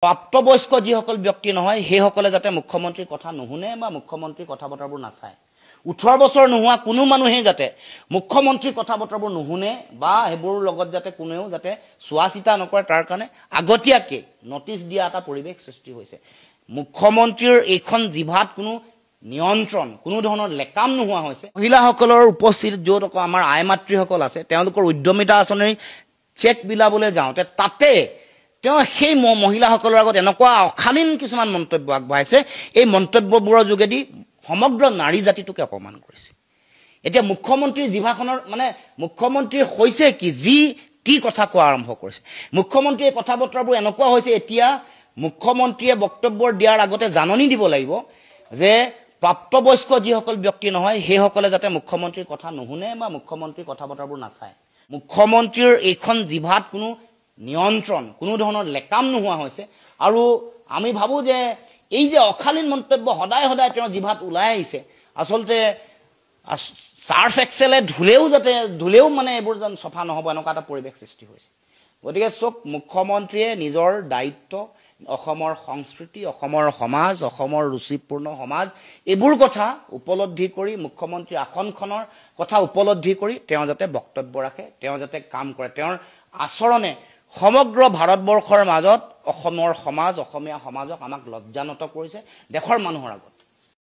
প্ৰাপ্তবয়স্ক যিসকল ব্যক্তি নহয়, সেইসকলে যাতে মুখ্যমন্ত্ৰীৰ কথা নুশুনে বা মুখ্যমন্ত্ৰীৰ কথা বতৰাবোৰ নাচায়। 18 বছৰ নোহোৱা কোনো মানুহেই যাতে মুখ্যমন্ত্ৰীৰ কথা বতৰাবোৰ নুশুনে বা সেইবোৰৰ লগত যাতে কোনেও যাতে চোৱা চিতা নকৰে, তাৰ কাৰণে আগতীয়াকৈ নটিচ দিয়া এটা পৰিৱেশ সৃষ্টি হৈছে। মুখ্যমন্ত্ৰীৰ এইখন জিভাত কোনো নিয়ন্ত্ৰণ, কোনো ধৰণৰ লেকাম নোহোৱা হৈছে। মহিলাসকলৰ উপস্থিতিত য'ত আকৌ আমাৰ আই মাতৃসকল আছে, তেওঁলোকৰ উদ্যমিতা আঁচনিৰ চেক বিলাবলৈ যাওঁতে তাতে তেওঁ সেই মহিলাসকলৰ আগত এনেকুৱা অশালীন কিছুমান মন্তব্য আগবঢ়াইছে। এই মন্তব্যবোৰৰ যোগেদি সমগ্ৰ নাৰী জাতিটোকে অপমান কৰিছে। এতিয়া মুখ্যমন্ত্ৰীৰ জিভাখনৰ মানে মুখ্যমন্ত্ৰীৰ হৈছে কি, যি কি কথা কোৱা আৰম্ভ কৰিছে। মুখ্যমন্ত্ৰীয়ে কথা বতৰাবোৰ এনেকুৱা হৈছে, এতিয়া মুখ্যমন্ত্ৰীয়ে বক্তব্য দিয়াৰ আগতে জাননী দিব লাগিব যে প্ৰাপ্তবয়স্ক যিসকল ব্যক্তি নহয়, সেইসকলে যাতে মুখ্যমন্ত্ৰীৰ কথা নুশুনে বা মুখ্যমন্ত্ৰীৰ কথা বতৰাবোৰ নাচায়। মুখ্যমন্ত্ৰীৰ এইখন জিভাত কোনো নিয়ন্ত্ৰণ, কোনো ধৰণৰ লেকাম নোহোৱা হৈছে। আৰু আমি ভাবোঁ যে এই যে অশালীন মন্তব্য সদায় সদায় তেওঁৰ জিভাত ওলাই আহিছে, আচলতে চাৰ্ফ এক্সেলে ধুলেও যাতে ধুলেও মানে এইবোৰ যেন চফা নহ'ব, এনেকুৱা এটা পৰিৱেশ সৃষ্টি হৈছে। গতিকে চব মুখ্যমন্ত্ৰীয়ে নিজৰ দায়িত্ব, অসমৰ সংস্কৃতি, অসমৰ সমাজ, অসমৰ ৰুচিপূৰ্ণ সমাজ, এইবোৰ কথা উপলব্ধি কৰি, মুখ্যমন্ত্ৰী আসনখনৰ কথা উপলব্ধি কৰি তেওঁ যাতে বক্তব্য ৰাখে, তেওঁ যাতে কাম কৰে। তেওঁৰ আচৰণে সমগ্ৰ ভাৰতবৰ্ষৰ মাজত অসমৰ সমাজ, অসমীয়া সমাজক আমাক লজ্জানত কৰিছে দেশৰ মানুহৰ আগত।